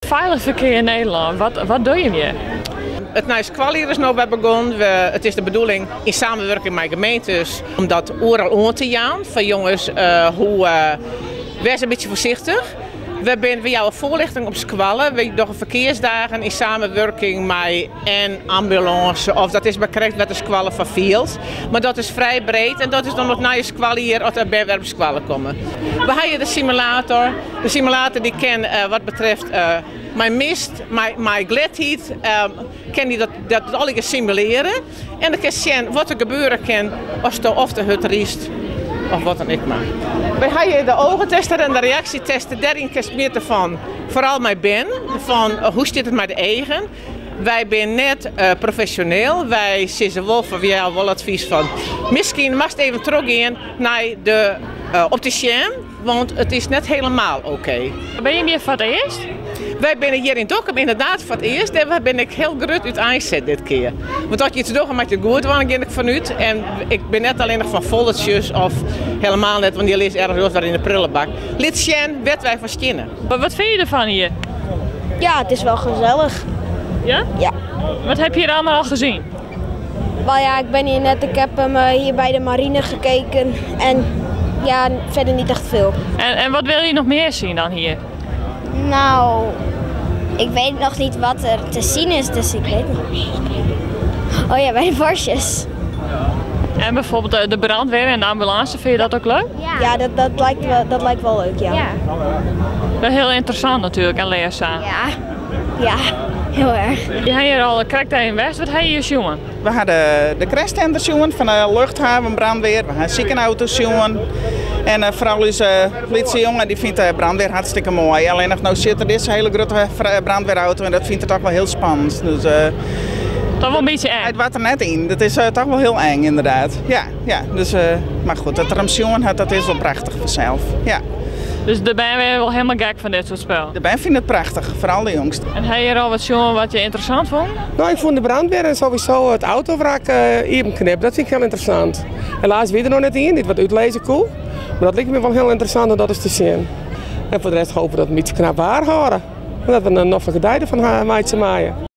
Feilich ferkear yn Nederlân, wat dogge jim hjir? It nije skoaljier is no wer begûn. It is de bedoeling yn samenwurking mei gemeentes om dat oeral oan te jaan. Fan jonges, hoe, wês in bytsje foarsichtich. We jouwe foarlichting op skoalle, we dogge ferkearsdagen yn samenwurking mei en ambulânse of dat is mar krekt wat de skoalle foar fielt. Mar dat is frij breed en dat is dan it nije skoaljier as der bern wer op skoalle komme. We ha hjir de simulator. De simulator dy kin wat betreft mei mist, mei gledheid, kin dy dat allegear simuleare. En dan kinst sjen wat der gebeure kin asto of te hurd rydst of wat dan ek mar. Wy ha hjir de ogentester en de reaksjetester. Dêryn kinst mjitte fan, foaral mei bern, fan hoe stiet it mei de eagen. Wy binne net profesjoneel, wy sizze wol fan wy jouwe wol advys fan miskien moatst even trochgean nei de optisien, want it is net helemaal oké. Binne jim hjir foar it earst? Wy binne hjir yn Dokkum ynderdaad foar it earst en wy binne ek hiel grut úteinset dit kear. Want as je iets dogge moat je it goed dwaan, gean ik fanút. En ik bin net allinnich fan foldertsjes of helemaal net, want dy lizze ergens oars wer yn de prullenbak. Lit sjen wêr't wy foar steane. Wat fine je derfan hjir? Ja, it is wel gezellig. Ja? Ja. Wat heb je hier allemaal al gezien? Wel ja, ik ben hier net, ik heb hem hier bij de marine gekeken en ja, verder niet echt veel. En wat wil je nog meer zien dan hier? Nou, ik weet nog niet wat er te zien is, dus ik weet niet. Oh ja, bij de bosjes. En bijvoorbeeld de brandweer en de ambulance, vind je dat ook leuk? Ja, dat lijkt wel leuk, ja. Ja. Wel heel interessant natuurlijk en leerzaam. Ja, ja, heel erg. Je hebt hier al krekt even west. Wat heb je hier sjoen? We hadden de crashtender sjoen van de luchthavenbrandweer. We hadden ziekenauto's sjoen. En vooral onze politiejongen die vindt de brandweer hartstikke mooi. Alleen nog nou zit er deze hele grote brandweerauto en dat vindt het toch wel heel spannend. Dus, toch wel een beetje eng. Het wordt er net in. Dat is toch wel heel eng inderdaad. Ja, ja. Dus, maar goed, dat er een jongen had, dat is wel prachtig vanzelf. Ja. Dus de band ben wel helemaal gek van dit soort spel? De band vindt het prachtig, vooral de jongsten. En heb je er al wat jongen wat je interessant vond? Ik vond de brandweer en sowieso het autowrak iepenknip, dat vind ik heel interessant. Helaas wie er nog net in, dit wat uitlezen cool. Maar dat lijkt me wel heel interessant om dat eens te zien. En voor de rest hopen we dat we iets knap waar houden. En dat we een noflijke dijde van haar meidje maaien.